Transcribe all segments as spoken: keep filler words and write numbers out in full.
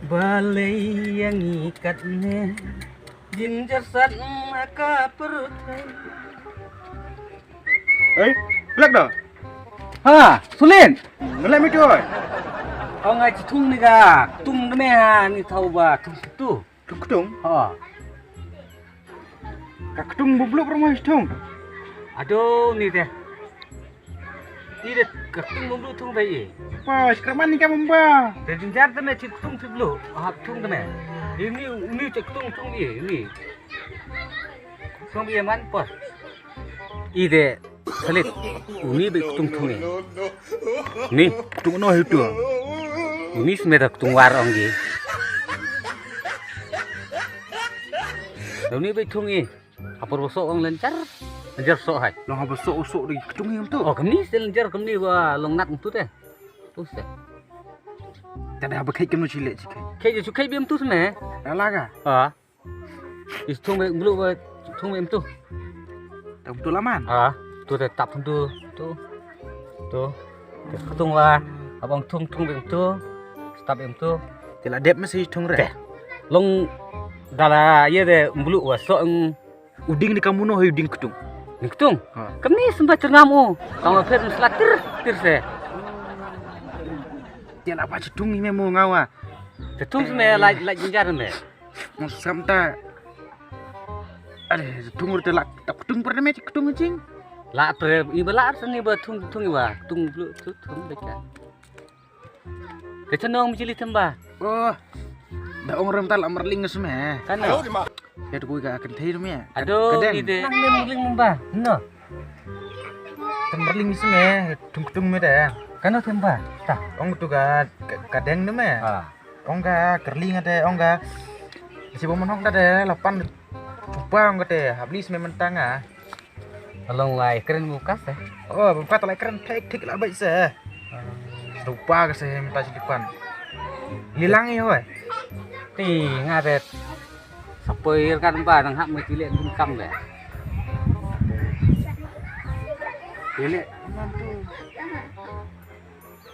Balei ïa ngi katne, jingjia sat ma ka pyrthei. Ei, plek da. Ha, Sulin. Ngelek mi tu oi. Ong ai chi thung ni ka, thung ne me ha ni thau ba, thung tu. Thung thung. Ha. Ka ktung bublu promo thung. Aduh ni deh. Ni deh ka ktung bublu thung deh i. Pa, skraman ni ka mumba. Deh jinjar deh me chi ktung bublu. Ah, thung deh me. Ini, ini chi ktung thung i, ini. Thung i man pa. I deh. Salit, uni ba ktung thung i. Ni, ktung no hi tu. Uni smet da ktung war ong gi. Uni ba thung i. Apor ba so ong lenjar. Lenjar so hai. Long haba so so di ktung i tu. Oh, kemni se lenjar kemni ba long nat tu te. Tu se. Tada haba khai kemno chile chikai. Khai je chukai bim tu smet. Alaga. Ah. Is thung bek bulu ba thung bek tu. Tam tu laman. Ah, tu te tap tu tu. Tu. Thung ba abang thung thung bek tu. Stap bek tu. Te la dep mesti thung re. Te. Long dala ye de bulu ba so eng. Uding di kamu no uding ketung. Ni ketung. Ha. Kemni semba chernam u. Tang pher selatir tir se. Te la ba chetung ni memo ngawa. Te thung me la la jinjar me. Mosam ta. Are, tung ur te lak tak tung per me tung jing. La per i ba la ar seni ba tung tung i ba tung blu tu tung de ka. Ke chenong mi chili themba. Oh. Da ong rem ta la merling seme. Kan. Ya tu ka kan thei me. Aduh, kadang. Ni de. Nang me merling memba. No. Kan merling seme tung tung me de. Kan themba. Ta. Ong tu ka kadang ne me. Ha. Ong ka kerling ate ong ka. Si bo menok da de lapan chupa ong ka te hablis me mentang ah. Along lai kren bukas eh. Oh, bukas lai kren thik thik la bai se. Chupa ka se menta si depan. Lilang i hoi. Ti nga de. Sapoi kan ba nang hap me chile bun kam de. Chile.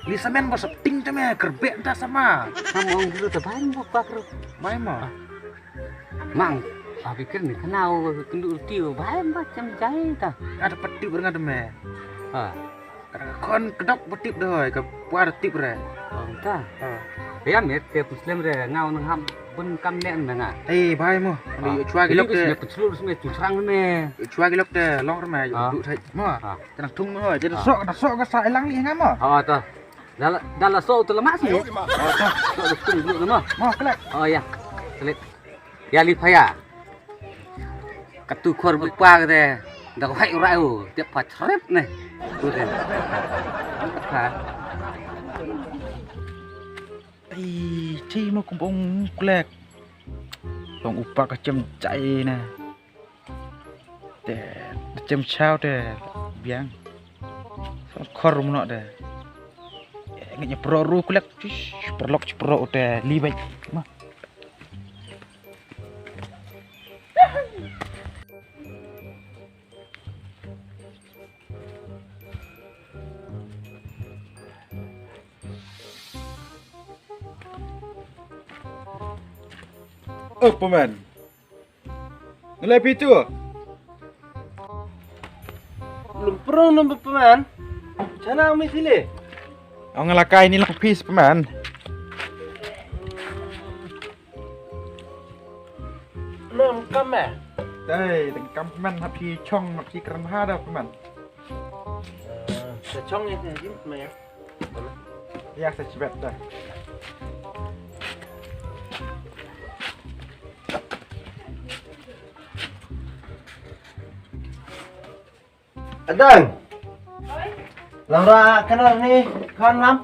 Li samen ba sap ting te me kerbek ta sama. Sam ong dulu ta bain ba pakru. Bain ma. Mang, abi ker ni kenau kendu ti bain ba cem jai ta. Ada peti ber ngad me. Ha. Ada kon kedok betip doi ke puar tip re. Oh, ta. Ha. Ya met te puslem re ngau nang ham bun kam ne nang ah. Eh, bain mo. Ni chua gilok te. Ni chua gilok te. Chua gilok te long re me. Du thai mo. Te nang thung mo, te nang sok, nang sok ka sa ilang li nga mo. Ha ta. Dala dala sok tu lemak sini. Ha ta. Sok tu thung dulu mo. Mo kelak. Oh ya. Kelik. Ya li phaya. Katu khor bu pa kete. Da ko hai urai u. Tiap pa chrep ne. Tu de. Ka. Ai, chi mo kumbong kelak. Long upa ka chem chai ne. Te, te chem chau te biang. Khor rum no te. Ngi pro ru kulek chis pro lok chis pro te libek. Ma. Apa man? Ngelai pitu. Lum prong nang peman. Chana umi sile. Ong lakai ni lang pis peman. Nang kam eh. Dai, tang kam peman hap si chong hap si keren ha da peman. Eh, sa chong ni jim peman ya. Ya sa chibet da. Adang. Lamra kanar ni kan lam.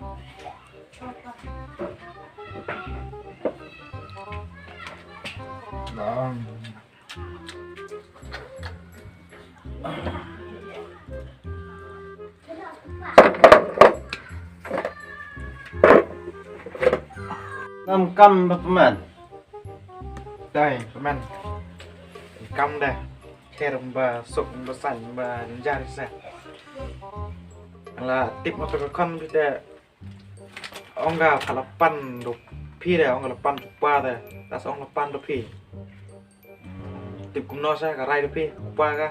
Lam. Nam kam ba peman. Dai, peman. Kam dah. Ker ba suk ba san ba njar sa. La tip motor ka kon kita. Ong ka pha la pan duk Phi da ong la pan tu pa da. Das ong la pan tu phi. Tip kumno sa ka rai tu phi pa ka.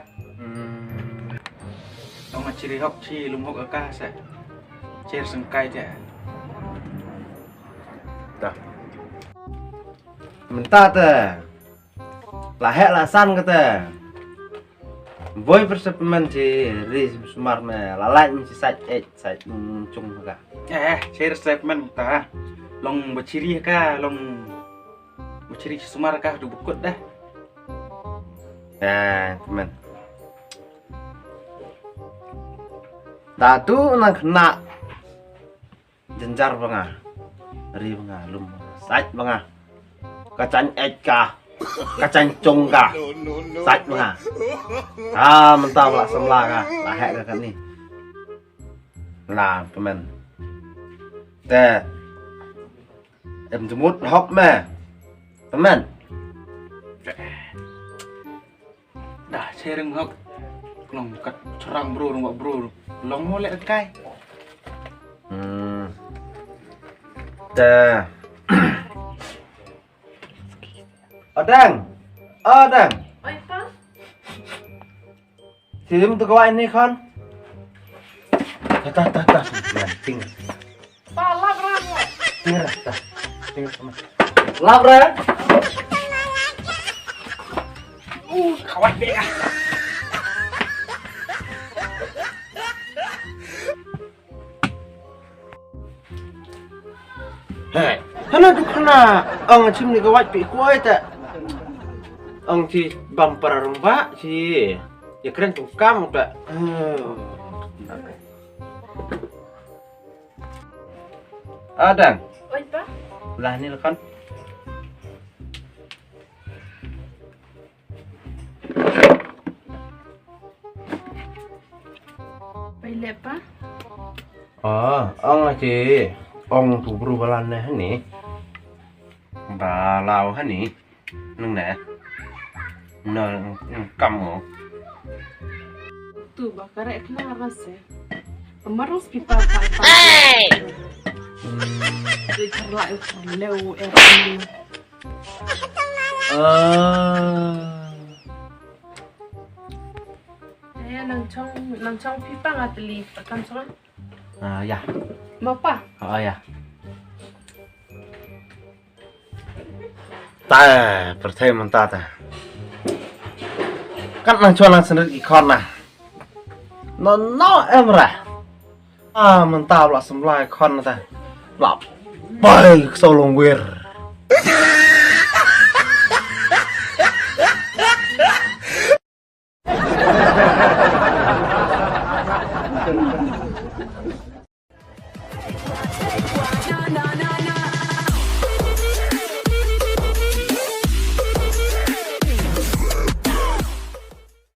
Ong a chiri hok chi lum hok ka sa. Cher sengkai te. Da. Mynta te. La heh la san kata. Boi persepemen chi ri sumar me la lait chi sait eh sait chung ka. Eh, chi resepmen ta. Long bachiri ka, long bachiri chi sumar ka tu bukut dah. Eh, men. Ta tu nang kena. Jenjar ba nga. Ri ba nga lum ba nga. Sait ba nga. Ka chang eit ka. Ka chang chung ka. Sait ba nga. Ah, mynta ba la samla ka. La heh ka kani. La pemen. Te. Em jemut hok me. Pemen. Da chereng hok. Long kat cherang bro, long bro. Long mo le kai. Hmm. Da. Adang. Adang. Oi pa. Sim tu kawai ni kan. Ta ta ta ta. Ting. Pa lap ram. Ting ra ta. Ting ra. Lap ra. Uh, kawat deh ah. Hei, hana duk hana ang chim ni kawat pi kuai ta. Ang ti bam para rong ba si. Ya keren tu kam ta. Adang. Oi pa. Lah ni lekan. Pai le pa. Ah, ang aje. Ong tu bru balan ne hani. Balau hani. Nung ne. No, nung kam mo. Tu ba kare kena rase. Pemarus pipa pa pa. Hey! Di kerla kerleu eh. Ah. Eh, nang chong, nang chong pipa nga teli kan chong. Ah, ya. Mapa? Ah, ya. Ta, perthai mynta ta. Kan nang chong nang sendiri ikon na. No, no, emra. Ah, mynta bla semlai khon ta. Bla bai solong wir.